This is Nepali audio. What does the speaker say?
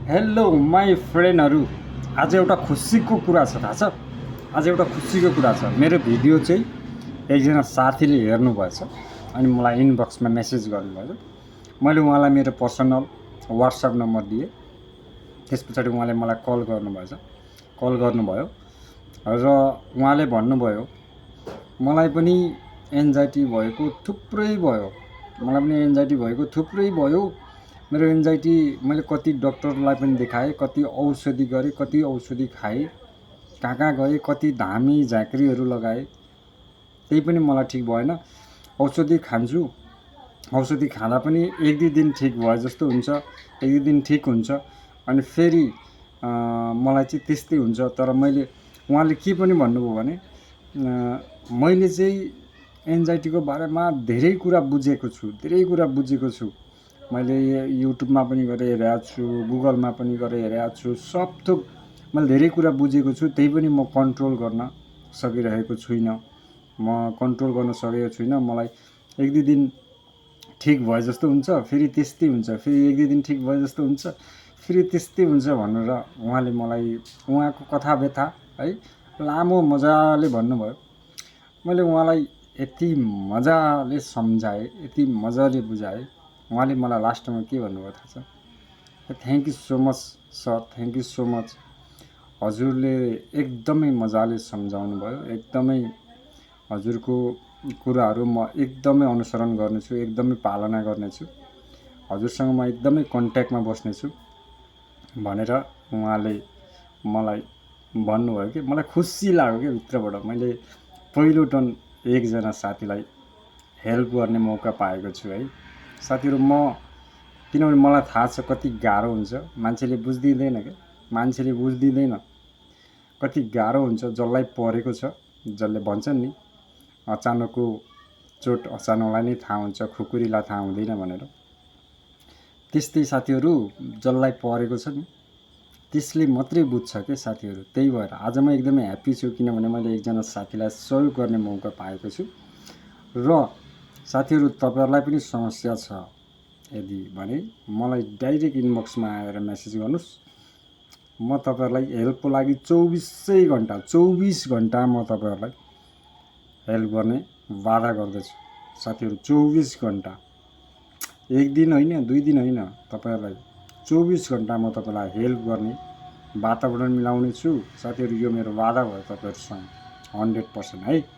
Hello my फ्रेन्डहरू। आज एउटा खुसीको कुरा छ, थाहा छ? आज एउटा खुसीको कुरा छ। मेरो भिडियो चाहिँ एकजना साथीले हेर्नुभएछ अनि मलाई इनबक्समा मेसेज गर्नुभएछ। मैले उहाँलाई मेरो पर्सनल व्हाट्सएप नम्बर दिएँ। त्यस पछाडि उहाँले मलाई कल गर्नुभयो र उहाँले भन्नुभयो मलाई पनि एन्जाइटी भएको थुप्रै भयो। मेरो एन्जाइटी मैले कति डक्टरलाई पनि देखाएँ, कति औषधि गरेँ, कति औषधि खाएँ, कहाँ गएँ, कति धामी झाँक्रीहरू लगाएँ, त्यही पनि मलाई ठिक भएन। औषधि खान्छु, औषधि खाँदा पनि एक दुई दिन ठिक भए जस्तो हुन्छ, एक दुई दिन ठिक हुन्छ अनि फेरि मलाई चाहिँ त्यस्तै हुन्छ। तर उहाँले के पनि भन्नुभयो भने मैले चाहिँ एन्जाइटीको बारेमा धेरै कुरा बुझेको छु। मैले युट्युबमा पनि गरेर हेरेको छु, गुगलमा पनि गरेर हेरेको छु, सब थोक मैले धेरै कुरा बुझेको छु। त्यही पनि म कन्ट्रोल गर्न सकिरहेको छुइनँ। मलाई एक दुई दिन ठिक भए जस्तो हुन्छ, फेरि त्यस्तै हुन्छ, फेरि एक दुई दिन ठिक भए जस्तो हुन्छ, फेरि त्यस्तै हुन्छ भनेर उहाँले मलाई उहाँको कथा व्यथा है लामो मजाले भन्नुभयो। मैले उहाँलाई यति मजाले सम्झाएँ, यति मजाले बुझाएँ। उहाँले मलाई लास्टमा के भन्नुभयो थाहा छ? Thank you so much sir, thank you so much. हजुरले एकदमै मजाले सम्झाउनु भयो, एकदमै हजुरको कुराहरू म एकदमै अनुसरण गर्नेछु, एकदमै पालना गर्नेछु, हजुरसँग म एकदमै कन्ट्याक्टमा बस्नेछु भनेर उहाँले मलाई भन्नुभयो कि मलाई खुसी लाग्यो कि भित्रबाट। मैले पहिलोटन एकजना साथीलाई हेल्प गर्ने मौका पाएको छु है साथीहरू। किनभने मलाई थाहा छ कति गाह्रो हुन्छ, मान्छेले बुझ्दिँदैन कति गाह्रो हुन्छ। जसलाई परेको छ, जसले भन्छन् नि अचानकको चोट अचानकलाई नै थाहा हुन्छ, खुकुरीलाई थाहा हुँदैन भनेर, त्यस्तै साथीहरू जसलाई परेको छ नि त्यसले मात्रै बुझ्छ के साथीहरू। त्यही भएर आज म एकदमै ह्याप्पी छु किनभने मैले एकजना साथीलाई सहयोग गर्ने मौका पाएको छु। र साथीहरू तपाईँहरूलाई पनि समस्या छ यदि भने मलाई डाइरेक्ट इनबक्समा आएर मेसेज गर्नुहोस्। म तपाईँहरूलाई हेल्पको लागि 24 घन्टा म तपाईँहरूलाई हेल्प गर्ने वादा गर्दछु साथीहरू। 24 घन्टा, एक दिन होइन, दुई दिन होइन, तपाईँहरूलाई 24 घन्टा म तपाईँलाई हेल्प गर्ने वातावरण मिलाउने छु साथीहरू। यो मेरो वादा भयो तपाईँहरूसँग 100% है।